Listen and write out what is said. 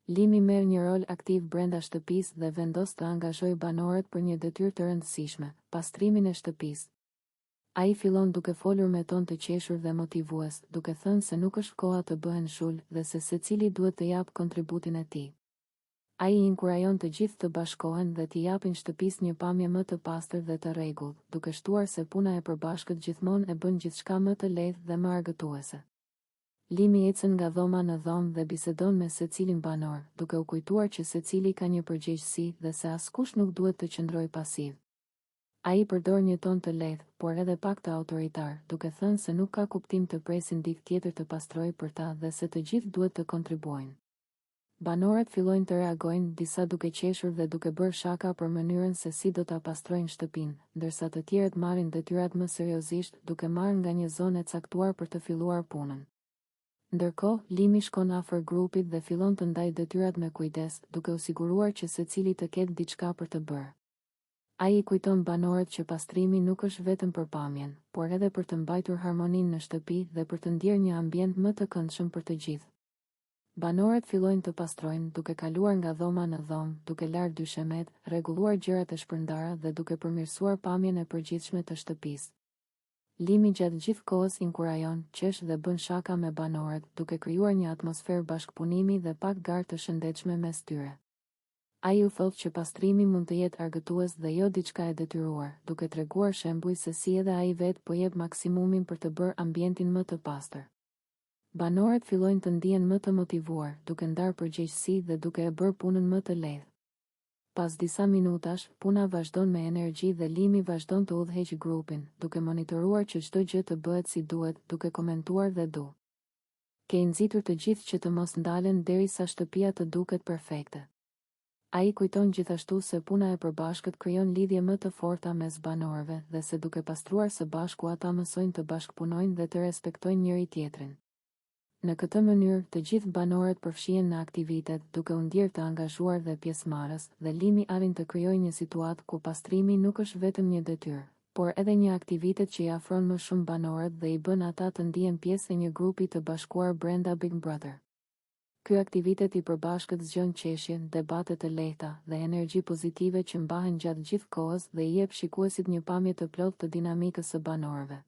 Limi merr një rol aktiv brenda shtëpisë dhe vendos të angazhojë banorët për një detyrë të rëndësishme, pastrimin e shtëpisë. Ai fillon duke folur me ton të qeshur dhe motivues, duke thënë se nuk është koha të bëhen zhul dhe se secili duhet të japë kontributin e tij. Ai i inkurajon të gjithë të bashkohen dhe t'i japin shtëpisë një pamje më të pastër dhe të rregullt, duke shtuar se puna e përbashkët gjithmonë e bën gjithçka më të lehtë dhe më argëtuese. Limi ecën nga dhoma në dhomë dhe bisedon me secilin banor, duke u kujtuar që secili ka një përgjegjësi dhe se askush nuk duhet të qëndrojë pasiv. Ai përdor një ton të lehtë, por edhe pak të autoritar, duke thënë se nuk ka kuptim të presin dikë tjetër të pastrojë për ta dhe se të gjithë duhet të kontribuojnë. Banorët fillojnë të reagojnë, disa duke qeshur dhe duke bërë shaka për mënyrën se si do ta pastrojnë shtëpinë, ndërsa të tjerët marrin detyrat më seriozisht, duke marrë nga një zonë e caktuar për të filluar punën. Ndërkohë, Limi shkon afër grupit dhe fillon të ndajë detyrat me kujdes, duke u siguruar që secili të ketë diçka për të bërë. Ai i kujton banorët që pastrimi nuk është vetëm për pamjen, por edhe për të mbajtur harmoninë në shtëpi dhe për të ndjerë një ambient më të këndshëm për të gjithë. Banorët fillojnë të pastrojnë, duke kaluar nga dhoma në dhomë, duke larë dyshemetë, rregulluar gjërat e shpërndara dhe duke përmirësuar pamjen e përgjithshme të shtëpisë. Limi gjatë gjithë kohës inkurajon, qesh dhe bën shaka me banorët, duke krijuar një atmosferë bashkëpunimi dhe pak garë të shëndetshme mes tyre. Ai u thotë që pastrimi mund të jetë argëtues dhe jo diçka e detyruar, duke treguar shembuj se si edhe ai vetë po jep maksimumin për të bërë ambientin më të pastër. Banorët fillojnë të ndihen më të motivuar, duke ndarë përgjegjësi dhe duke e bërë punën më të lehtë. Pas disa minutash, puna vazhdon me energji dhe Limi vazhdon të udhëheqë grupin, duke monitoruar që çdo gjë të bëhet si duhet, duke komentuar dhe duke i nxitur të gjithë që të mos ndalen deri sa shtëpia të duket perfekte. Ai kujton gjithashtu se puna e përbashkët krijon lidhje më të forta mes banorëve dhe se duke pastruar së bashku ata mësojnë të bashkëpunojnë dhe të respektojnë njëri-tjetrin. Në këtë mënyrë, të gjithë banorët përfshihen në aktivitet, duke u ndjerë të angazhuar dhe pjesëmarrës, dhe Limi arrin të krijojë një situatë ku pastrimi nuk është vetëm një detyrë, por edhe një aktivitet që i afron më shumë banorët dhe i bën ata të ndihen pjesë e një grupi të bashkuar brenda Big Brother. Ky aktivitet i përbashkët zgjon qeshje, debate të lehta, dhe energji pozitive që mbahen gjatë gjithë kohës dhe i jep shikuesit një pamje të plotë të dinamikës së banorëve.